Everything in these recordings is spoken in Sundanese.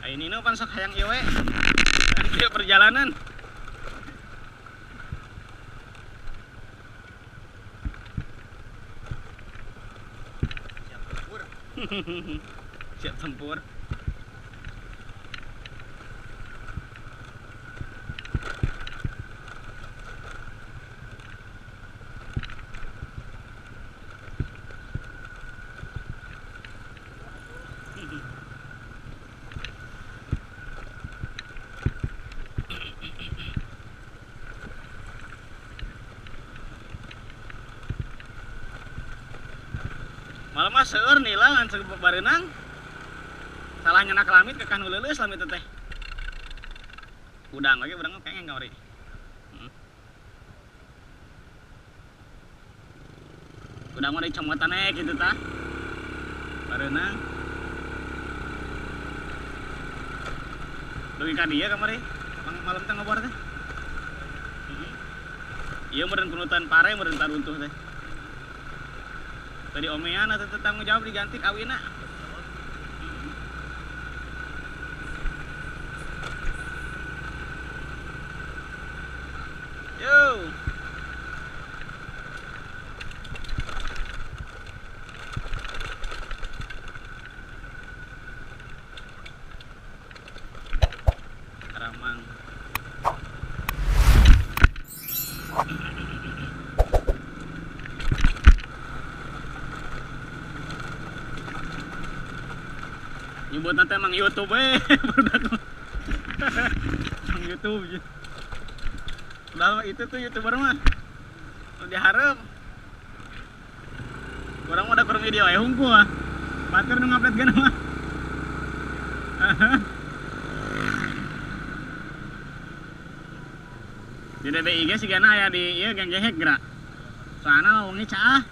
Ini nu pan sok hayang ieu we. Ieu perjalanan. Siap tempur. Siap tempur. Malam mah seueur nila ngan bareunang. Salah nyenak lamit ke kanu leuleus lamit teh. Udang lagi udang kengeng kamari. Udang mah dicomotan we kitu tah. Bareunang. Dugi ka dieu kamari. Malam teh ngobor teh. Ieu meureun kunutan pare meureun taruntuh teh. Tadi omean atau tanggung jawab diganti kawina. Yo. Ramang. Nyebut nanti emang YouTube budak. Emang YouTube. Udah itu tuh YouTuber mah. Udah diharap. Kurang udah kurang video hungku ah. Batur nu ngupload geuna mah. Di DBIG sigana aya di ieu geng gehek geura. Soalna wengi caah.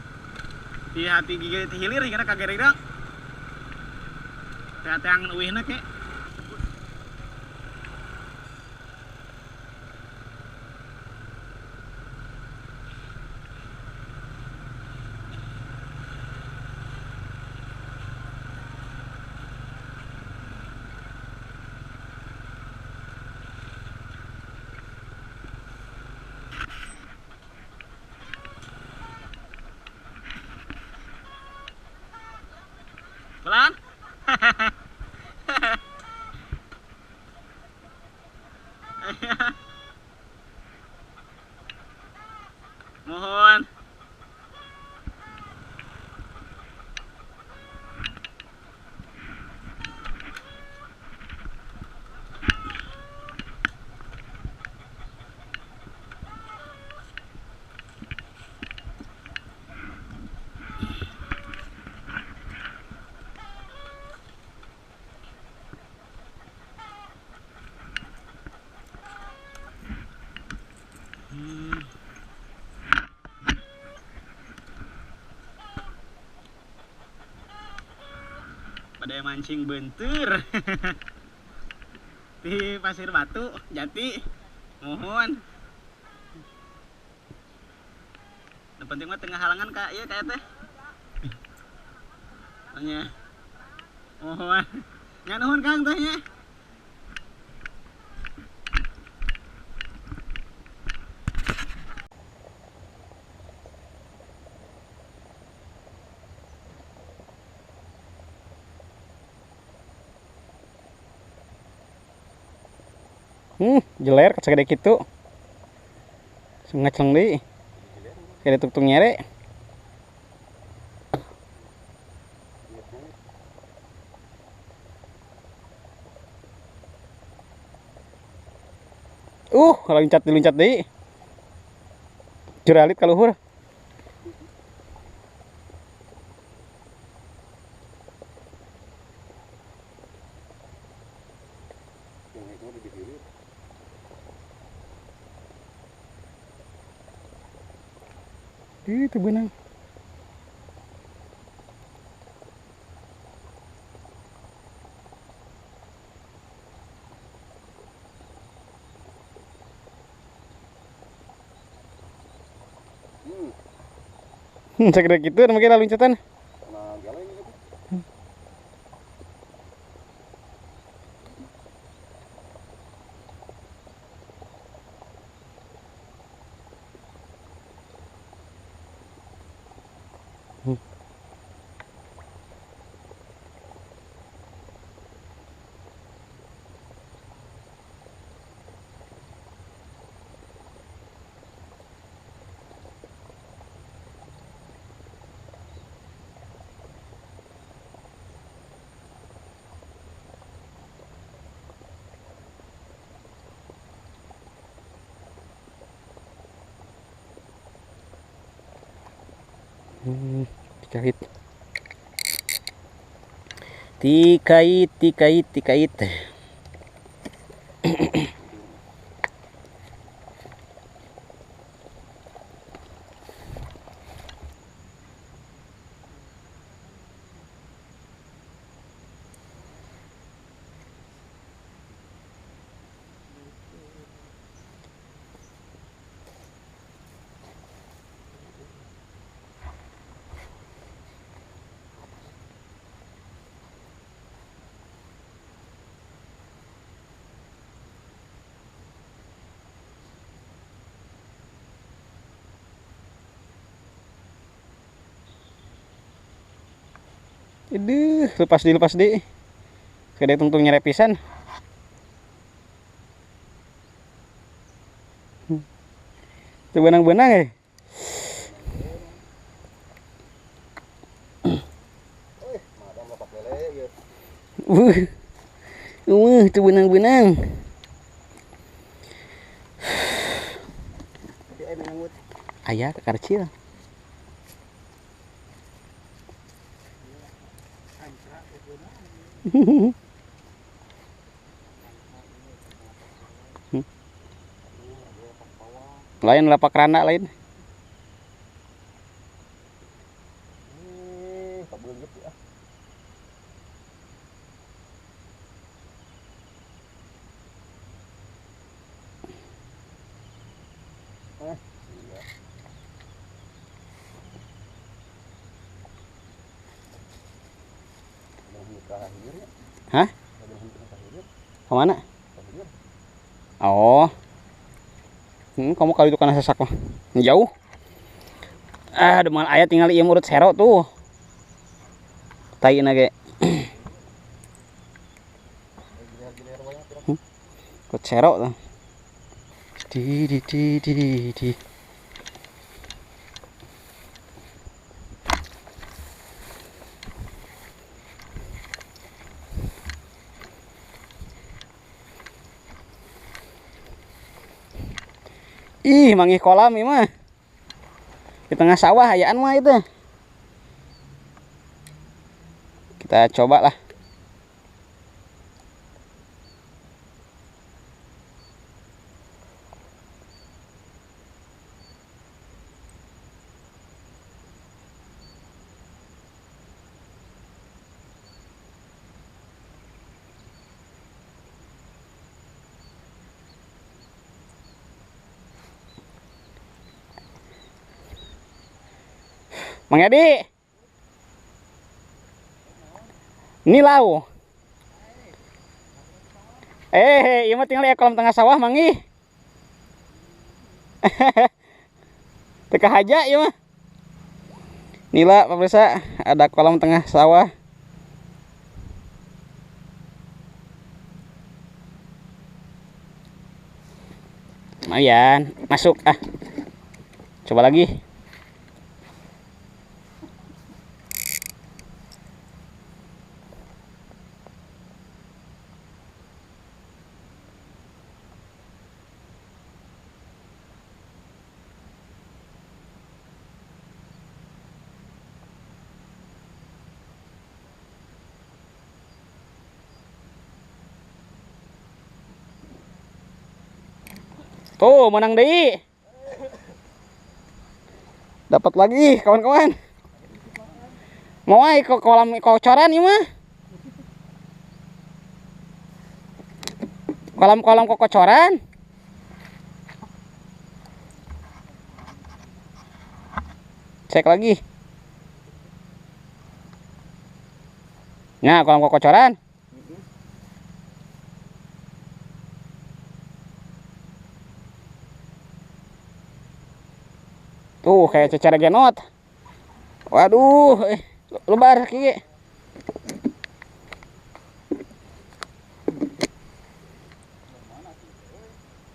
Di hati gigi ti hilir sigana kageredak. Teang uihna ke. Pelan. Mohon. Pada mancing bentur di pasir batu jati. Mohon. Yang penting mah tengah halangan kak, iya kayak teh. Tanya. Mohon. Nya nuhun Kang tehnya. Jeler segede kitu. Ngecleng deui. Segede tuk-tuk nyere. Loncat diluncat deui. Juralit ka luhur. Itu benang. Segede gitu mungkin loncatan. Dikait. Dikait, dikait, dikait. Aduh, lepas di. Kada tungtung nyere pisan. Itu benang-benang ya. Itu benang-benang. Ayah kecil. Lain lapak rana lain. Hah? Kemana? Oh. Kamu kali itu karena sesak mah. Jauh. Ah, demal ayat tinggal ieu urut sero tuh. Tai na ge. Urut sero tuh. Di di di di di. Ih, manggih kolam ini mah. Di tengah sawah ayaan mah itu. Kita coba lah. Mang Edi. Ini lau. Ieu mah tinggal ya kolam tengah sawah manggih. Teu kahaja ieu mah. Nila pemirsa, ada kolam tengah sawah. Lumayan, masuk ah. Coba lagi. Tuh, menang deh. Dapat lagi, kawan-kawan. Mau ay ke kolam kocoran ini mah. Kolam-kolam kocoran. Cek lagi. Nah, kolam kocoran. Tuh kayak cecara genot. Waduh, lebar kaki.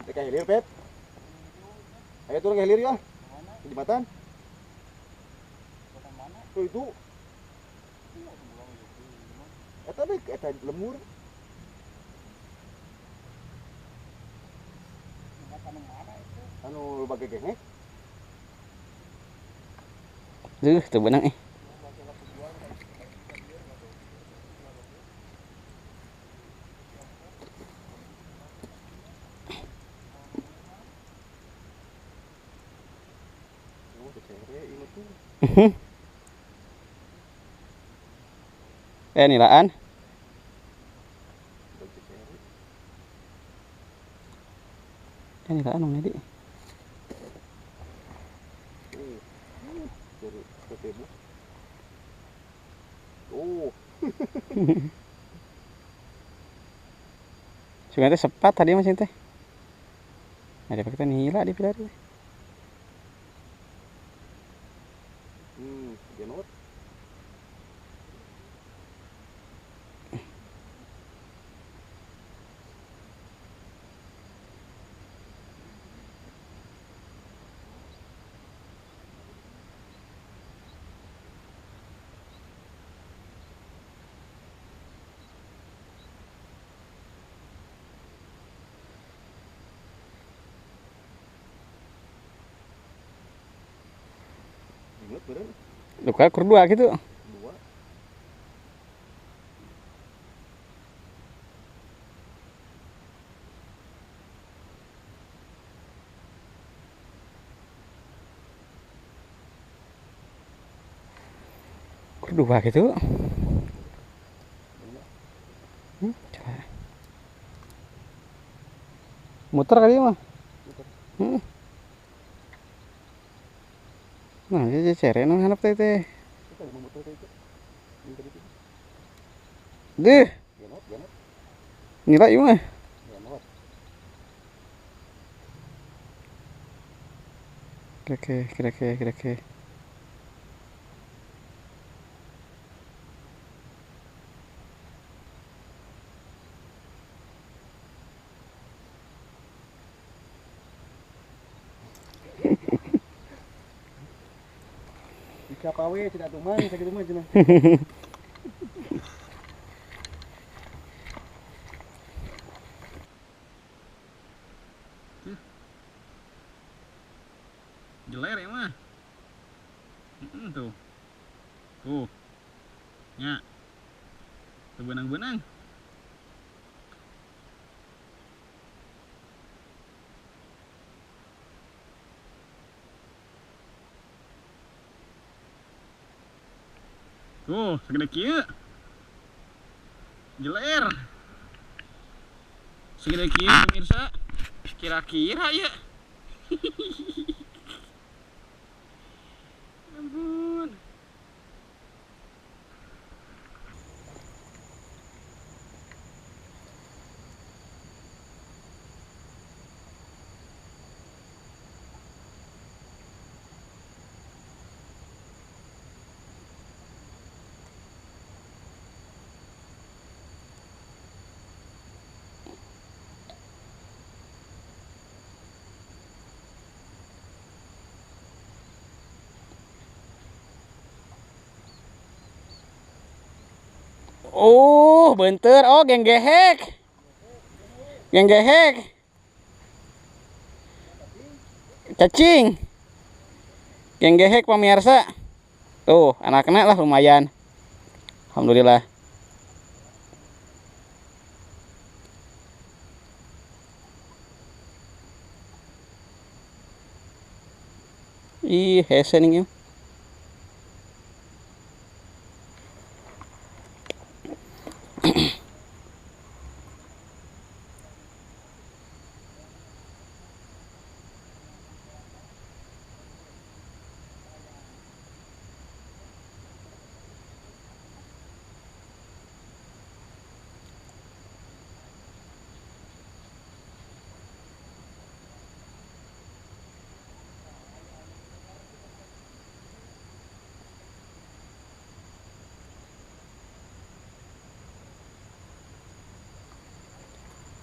Ke hilir, Pep. Ayo turun ke hilir ya. Ke jembatan. Tuh itu. Eta bae eta lemur. Anu bagai gengek. Duh, teu beunang ih. Nilaan. Nilaan Mang Edi. Sungai teh sepat tadi mas teh. Ada pakai nila di pilar. Luka kur dua gitu. Dua. Kur dua gitu. Coba. Muter kali mah. Nah, ini cere nang hanap teh teh. Deh. Nila ieu mah. Oke, kira-kira. Kapawe tidak tumang sakitu mah cenah. Jeler ya mah. Tuh. Tuh. Nya. Tuh benang-benang. Tuh, segede kieu. Jeler. Segede kieu pemirsa. Kira-kira ya. Ampun. Oh, bentar. Oh, geng gehek. Geng gehek. Cacing. Geng gehek pemirsa. Tuh, anak-anak lah lumayan. Alhamdulillah. Ih, hese nih.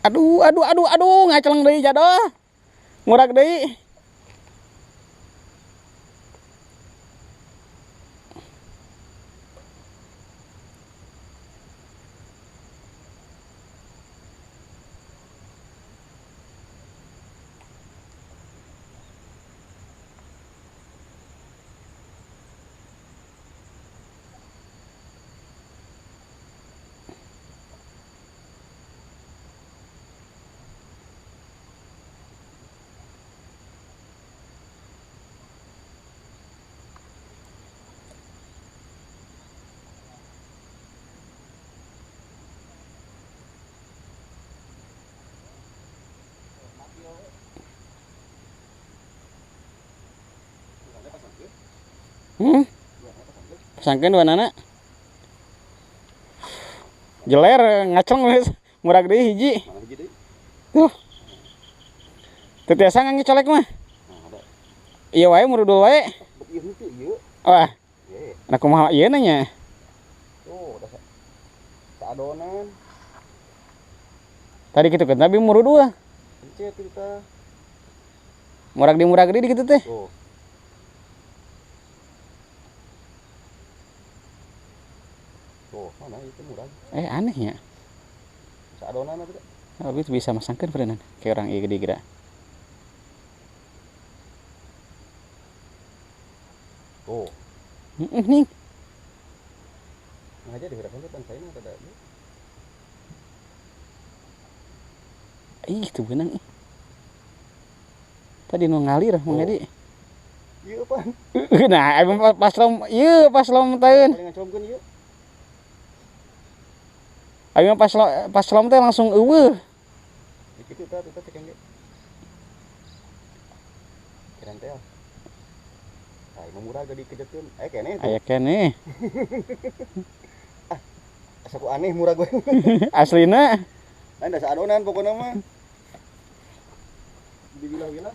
Aduh, aduh, aduh, aduh, ngaceleng deui jadoh. Ngurak deui. Pasangkeun dua nana. Jeler ngaceng wes murag deui hiji. Tuh. Teu tiasa ngangicolek mah. Iya wae murudul wae. Wah. Nah kumaha ieu nanya? Tuh, udah saadonan. Tadi kitu kan tapi murudul. Pencet kita. Murag di kitu teh. Tuh. Tuh, mana itu murag? Aneh ya. Saadonan apa teh? Tapi itu bisa masangkeun berenang kayak orang ieu gede geura. Tuh. Nih. Nah aja dihirakan teh pan saina kada. Ih, itu benang ih. Tadi nu ngalir mau ngadi. Ieu pan. Nah, pas lom ieu pas lom taeun. Paling ngacomkeun ieu. Ayo pas lom teh langsung eueuh. Kitu tah teh cek engge. Keren teh. Ai murah gede kejeutkeun. Aya keneh tuh. Aya keneh. Ah, asa ku aneh murah gue. Aslina. Lain da saadonan pokona mah. Diwilah-wilah.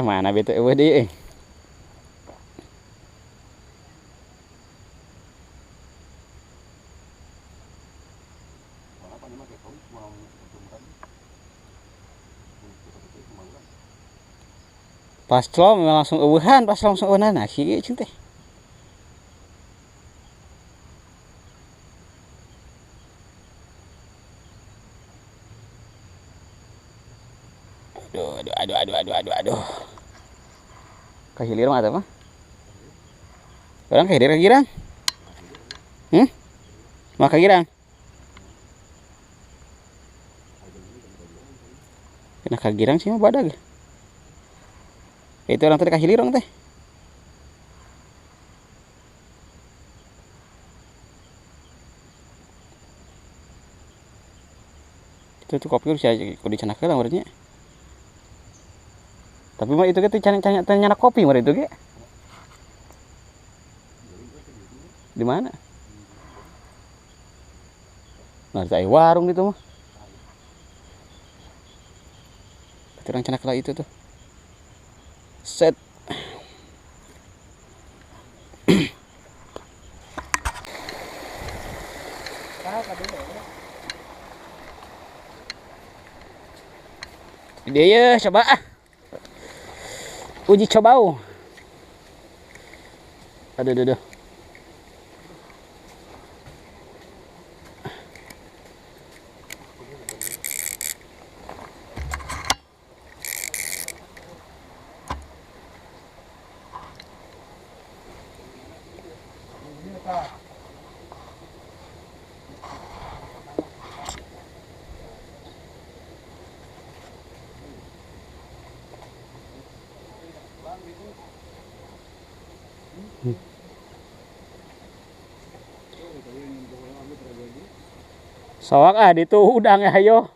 Mana bete eueuh deui. Pas lom langsung eueuhan, pas langsung eueuhan nah kieu cing teh. Aduh. Ka hilir mah atuh mah. Urang ka hilir ka girang. Mah ka girang. Kena ka girang sih mah badag. Itu orang tadi ka hilir orang teh. Itu tuh kopi bisa kudu dicandak heula urangnya. Tapi mah itu ge teh nyanak kopi mah itu ge. Di mana? Nah, ada warung gitu mah. Orang canak lah itu tuh. Set. Dia ya, coba ah. Uji coba. Aduh, aduh. Soak ah itu udang ya ayo.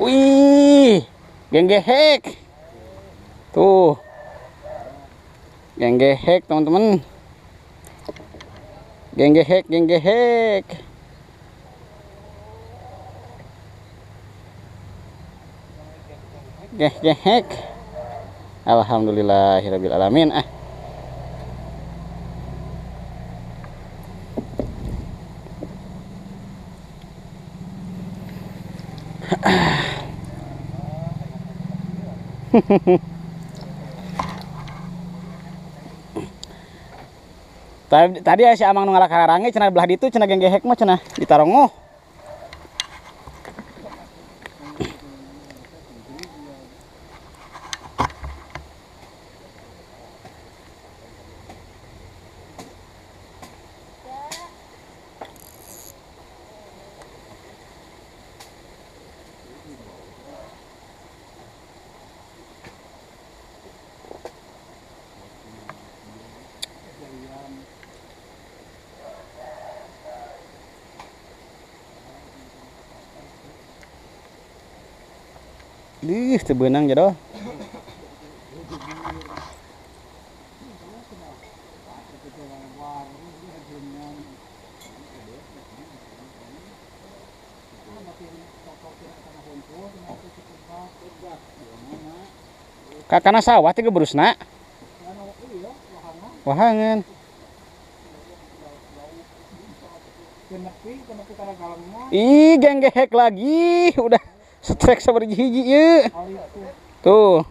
Wih, genggehek. Tuh. Genggehek, teman-teman. Genggehek, genggehek. Genggehek. Alhamdulillahirabbil alamin. Ah. Tadi si Amang nu ngalak hararange cenah belah ditu cenah genggehek mah cenah ditarongoh. Ih, teu beunang jadol. Kakana sawah teh gebrusna. Wahangan. Ih, genggehek lagi, udah strike sabar hiji ieu. Tuh.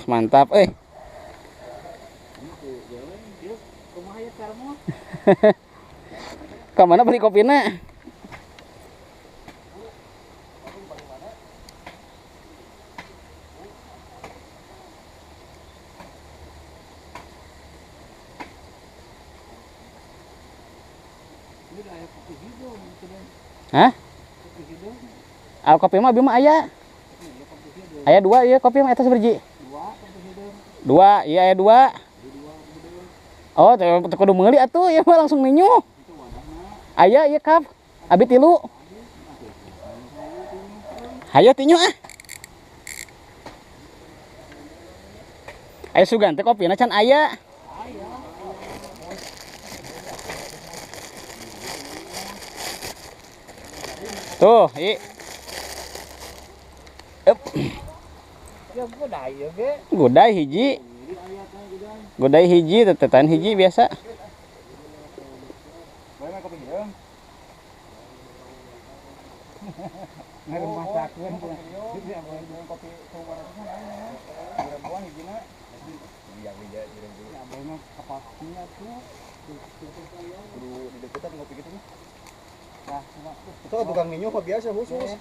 Mantap euy. Ka mana beli kopina? Hah? Ah, kopi mah abi mah aya. Aya dua ieu kopi mah eta saberji. Dua, iya aya dua. Oh, teu kudu meuli atuh, ieu mah langsung minyu. Aya ieu kap. Abi tilu. Hayo tinyu ah. Aya sugan teh kopina can aya. Tuh, i. Gudai hiji. Gudai hiji, tetetan hiji biasa. Itu tukang minyak apa biasa khusus?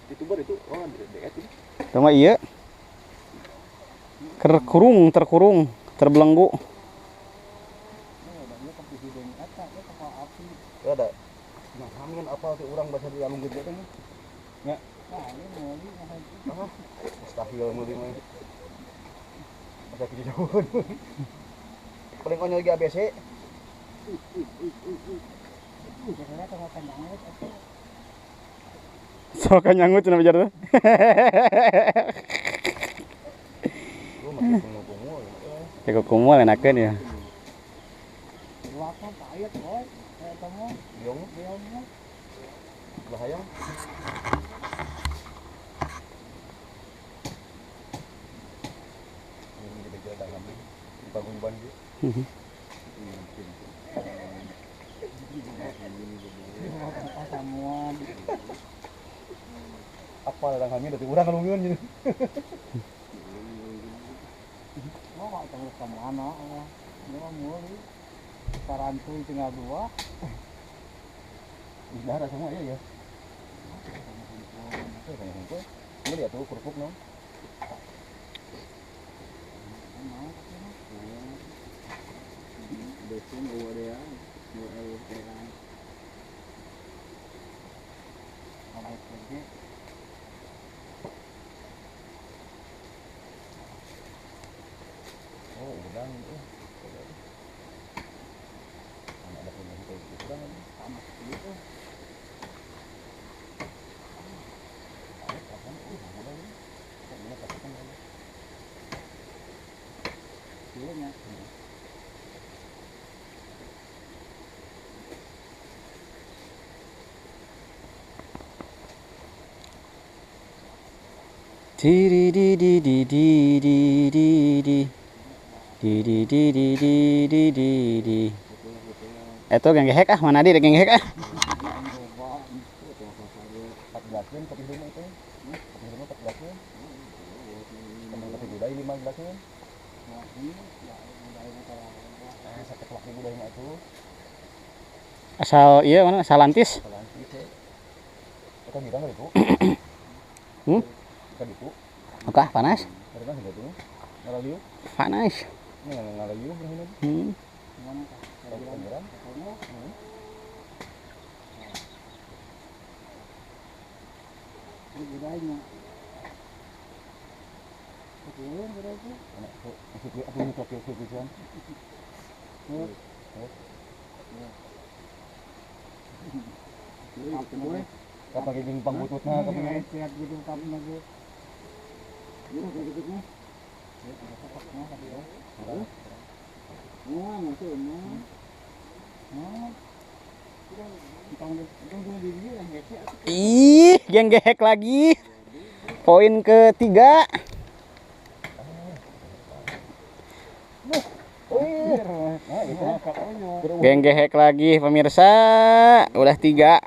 Itu itu, oh DS ini. Sama iya. Terkurung, terkurung, terbelenggu. Ada. Nah, kami apa tuh orang bahasa di alung gede kan? Ya. Mustahil meuli mah. Masa kejauhan. Paling konyol lagi ABC. Sok nyangut cenah bicara teh. Teh kumul enakeun ya. Apa ladang kami dari urang kalungeun gitu. Mau ketemu sama anak, mau mulai sarantuy tinggal dua. Darah semua ya ya. Ini lihat tuh kerupuk no. Oh, udang itu. Ada punya udang sama gitu. Di di di di di di di di di di di di di di di di. Itu genggehek ah, mana di genggehek ah. Jelaskeun kopi hirup itu. Kopi hirup tak jelaskeun. Teman kopi budai 5 jelaskeun. Ah, sakeplak di budai mah atuh. Asal iya mana asal lantis. Asal lantis ya. Eta girang kali itu. Hmm? Eta ditu. Oke, panas. Karena gitu. Ngalaliu. Panas. Ini ngalaliu ini. Hmm. Girang. Ini budainya. Betul, budai itu. Aku nyocok ya, pisan. Kapan geng pangbututna kapan sehat gitu kapan lagi. Iya kayak gitu mah. Ya ada koknya tadi ya. Wah, masuk emang. Nah. Ih, geng gehek lagi. Poin ketiga. Geng gehek lagi pemirsa. Udah 3.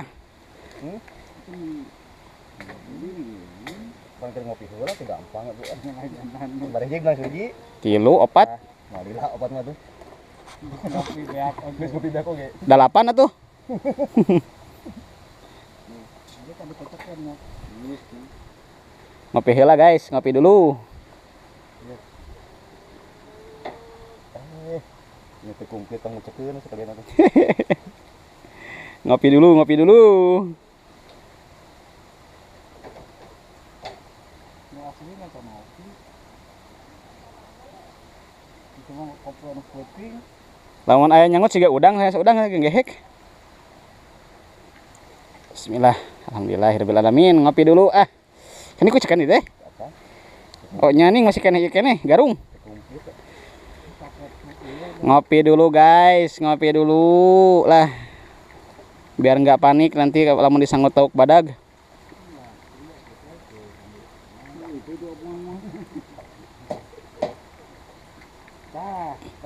Tilu opat. 8 atuh. Ngopi heula guys, ngopi dulu. Ngopi dulu, ngopi dulu. Lamun aya nyangut siga udang, saya udang gehek. Bismillah, alhamdulillahirabbil alamin. Ngopi dulu ah. Ini ku cekan teh. Oh, nyaning masih keneh keneh garung. Ngopi dulu guys, ngopi dulu lah. Biar nggak panik nanti lamun disanggut tauk badag.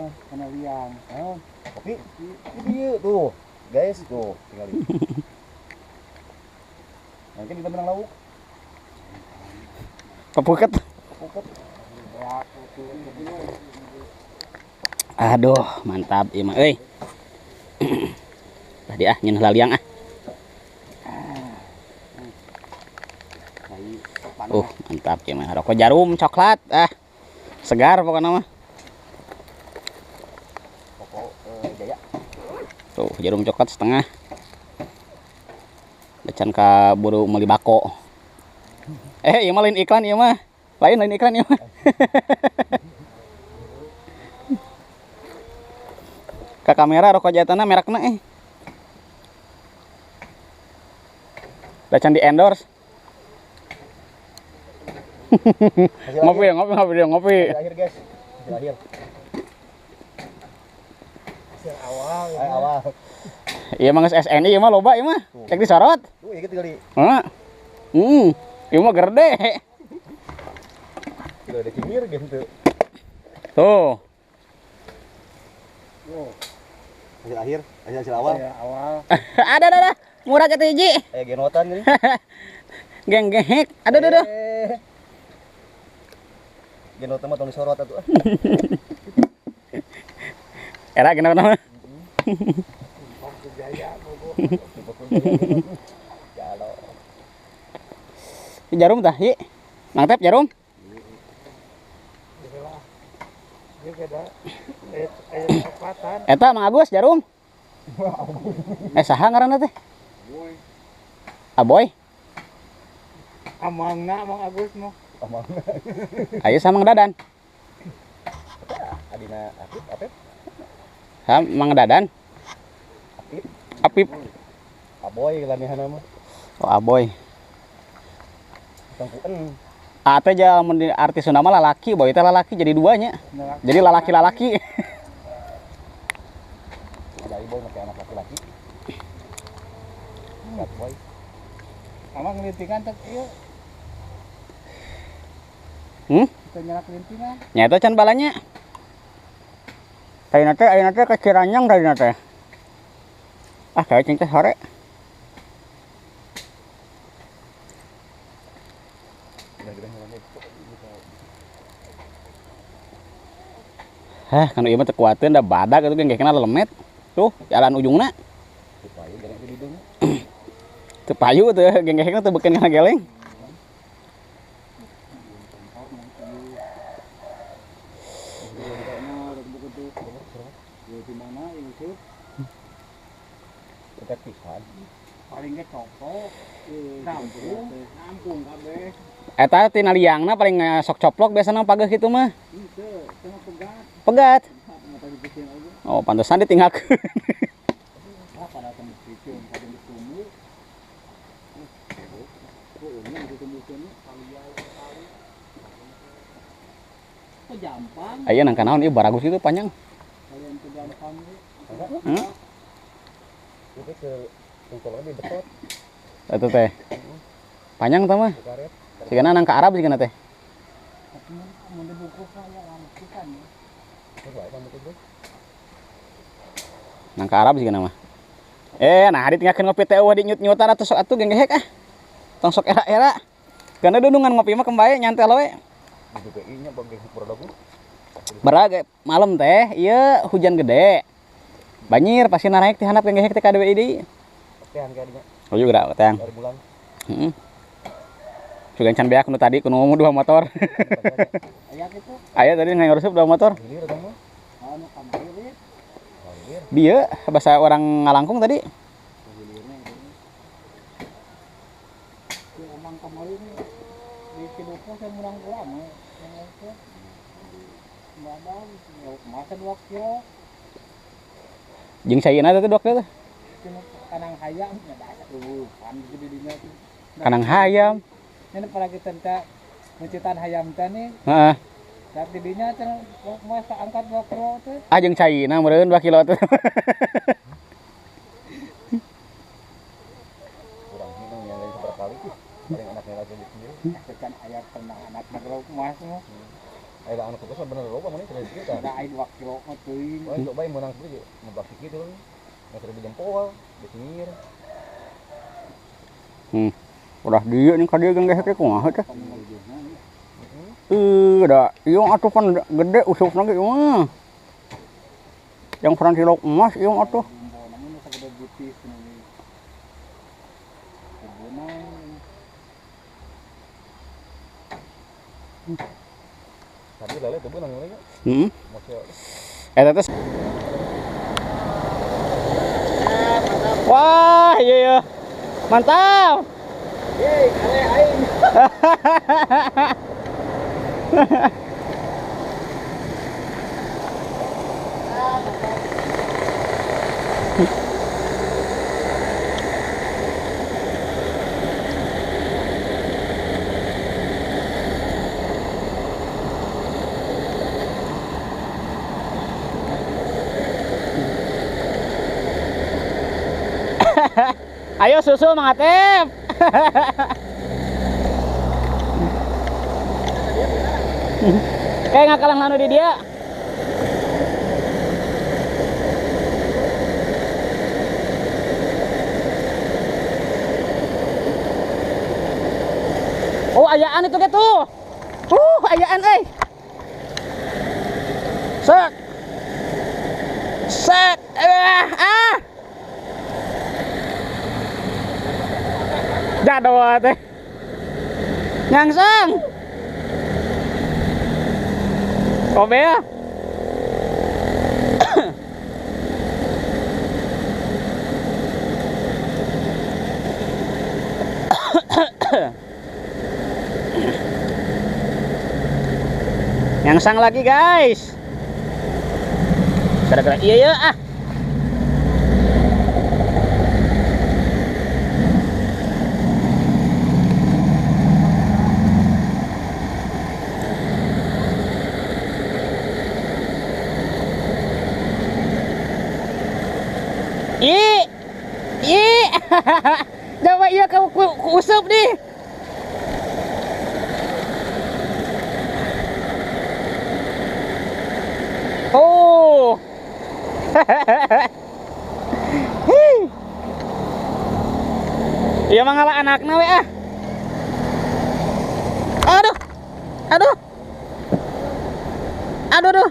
Kena liang. Kopi. Ini tuh, guys, tuh tinggal ini. Mungkin kita menang lauk. Papuket. Papuket. Aduh, mantap ieu mah euy. Tadi ah nyeun heula liang ah. Mantap ieu mah. Rokok jarum coklat ah. Segar pokoknya mah. Jaya. Tuh, jarum coklat setengah. Becan ka buru meuli bako. Eh, ieu mah lain iklan ieu mah. Lain iklan ieu mah. Ka kamera rokok jatana merekna eh. Becan di endorse. Ngopi, ngopi, ngopi, ngopi. Akhir guys. Akhir. Awal, awal. Iya mah geus SNI ieu mah loba ieu mah. Cek disorot. Tuh ieu tinggal di. Heeh. Ieu mah gerde. Tidak ada cingir gitu. Tuh. Hasil akhir, hasil awal. Ya, awal. Ada. Murah kata hiji. Eh genotan ini. Geng gehek. Ada. Genotan mah tong disorot atuh. Era kenapa nama? Jarum tah, hi. Mang Tep jarum. Eta Mang Agus jarum. Eh saha ngaranna teh? Aboy. Amangna Mang Agus mah. Amangna. Ayo sama Mang Dadan. Adina Apip, Apip. Ha, Mang Dadan. Apip. Apip. Aboy lamihanna mah. Oh, Aboy. Tangkuen. Ate aja lamun di artis Sunda mah lalaki, boy teh lalaki jadi duanya. Jadi lalaki-lalaki. Ada boy make anak laki-laki. Bad boy. Amang ngelintingan teh ieu. Hmm? Kita nyelak lintingan. Nya eta can balanya. Tadina teh ayeuna teh ke Ciranyang tadina teh. Ah, kayak cing teh sore. Hah, kan ieu mah teu kuateun da badag atuh genggehna lelemet. Tuh, jalan ujungna. Teu payu geleng di dieu. Teu payu teu genggehna teu beukeun kana geleng. Paling ge coplok, nampung kabeh. Eta tina liangna paling sok coplok biasana pageuh kitu mah. Henteu, teu pegat. Pegat. Oh, pantesan ditinggalkeun. Ayo nangka naon ieu baragus itu panjang. Heeh. Itu teh. Panjang tah mah. Sigana nangka Arab sigana teh. Nangka Arab sigana mah. Nah ditinggalkeun ngopi teh eueuh dinyut-nyutan atuh sok atuh genggehek ah. Tong sok era-era. Karena dundungan ngopi mah kembae nyantel we. Barag malam teh ieu hujan gede. Banjir pasti naraek ti handap genggehek teh ka DWI deui. Oh juga teang. Heeh. Sugan can beak nu tadi kudu ngomong dua motor. Aya kitu. Aya tadi ngarusup dua motor. Dieu bahasa orang ngalangkung tadi. Jeung caina teh 2 kilo teh. Kanang hayam nya bahasa eueuh pan di dinya tuh. Kanang hayam. Ini pada kita teh mencitan hayam teh nih. Heeh. Saat di dinya teh masa angkat 2 kilo teh. Ah jeung caina meureun 2 kilo teh. Urang hidung yang lain seberapa kali paling anaknya lagi di sini. Kan aya pernah anak lauk emas mah. Aya anak khusus bener loba mun teh kieu tah. Da aya 2 kilo mah teuing. Wah, coba meunang kieu ngebak kitu. Nggak seribu jempol, disingir. Udah dia nih ka dieu genggehek kumaha teh. Da ieu atuh pan gede usupna ge mah. Yang pernah tilok emas ieu atuh. Tadi lele tuh beunang lele. Heeh. Eta teh. Wah, iya iya. Mantap. Yeay, kale aing. Ayo susu Mang Atep. Kayak ngakalang lanu di dia. Oh, ayaan itu gitu. Ayaan euy. Set. Set. Ah. Jadoh teh. Nyangsang. Kobe ya. Nyangsang lagi guys. Gara-gara iya ya ah. I coba iya kau ku useup nih. Oh. Iya mangala anakna we ah. Aduh. Aduh. Aduh aduh.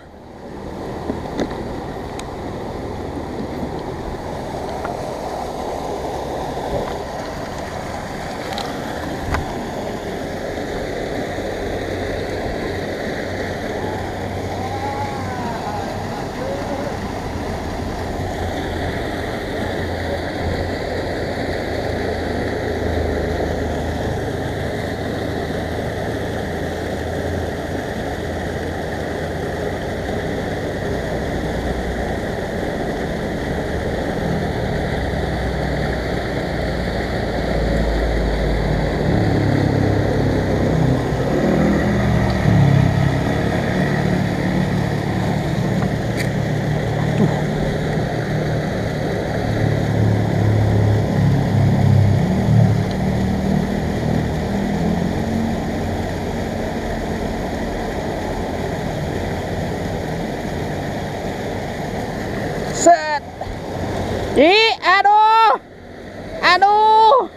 Aduh.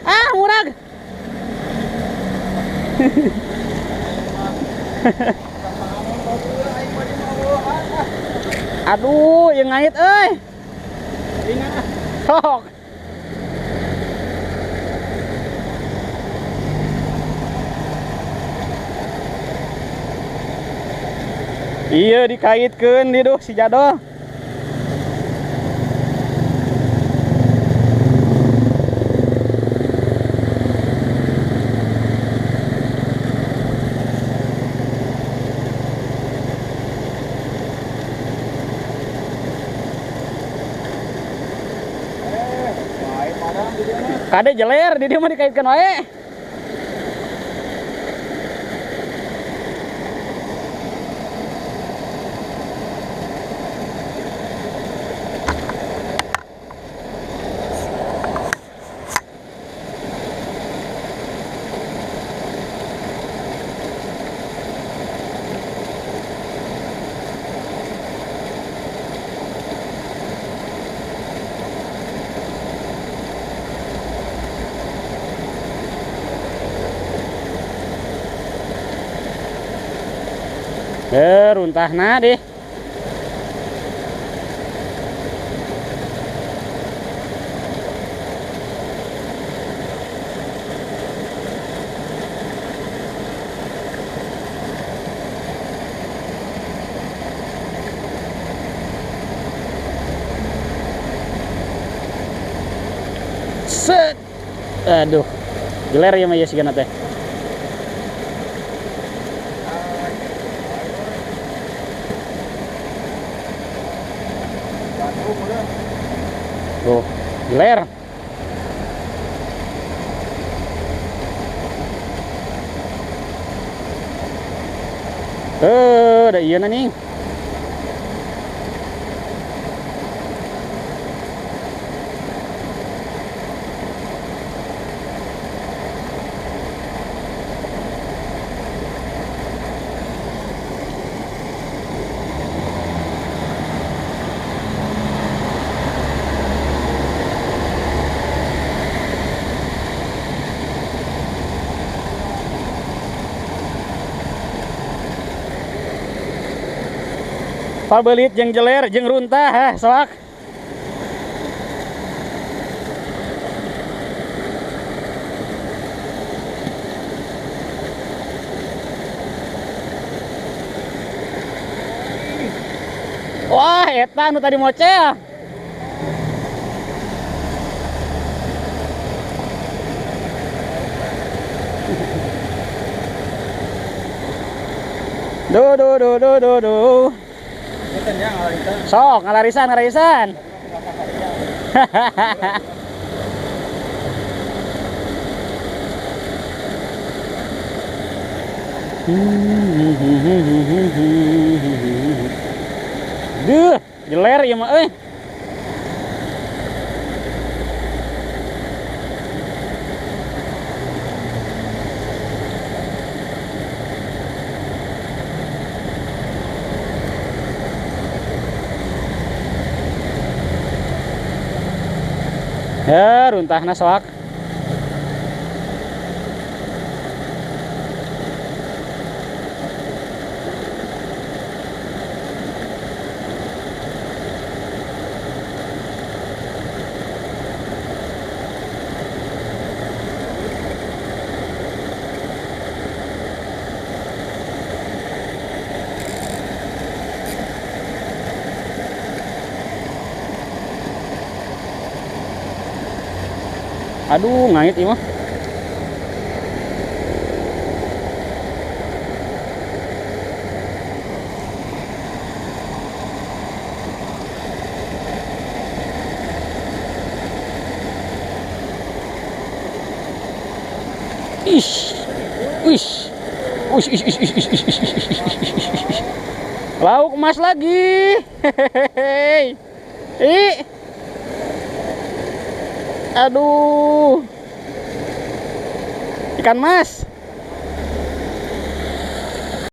Ah, murag. Aduh, yang ngait euy. Sok. Iya dikaitkeun di duh si jadol. Kade jeler di dia mah dikaitkan wae. Runtahna deh. Set. Aduh. Geler ya mah ya sigana teh. Tuh, geler. Ada iya nih. Pabelit jeung jeler jeung runtah heh soak. Wah, eta nu tadi mocel. Do do do do do do. Sok ngalarisan ngalarisan. Duh, jeler ya mah euy. Ya, runtahna soak. Aduh, ngait ieu mah. Ish. Ish. Ish, ish, ish, ish, ish, ish, ish, ish. Lauk emas lagi. Hehehe. Ih. Aduh. Ikan mas.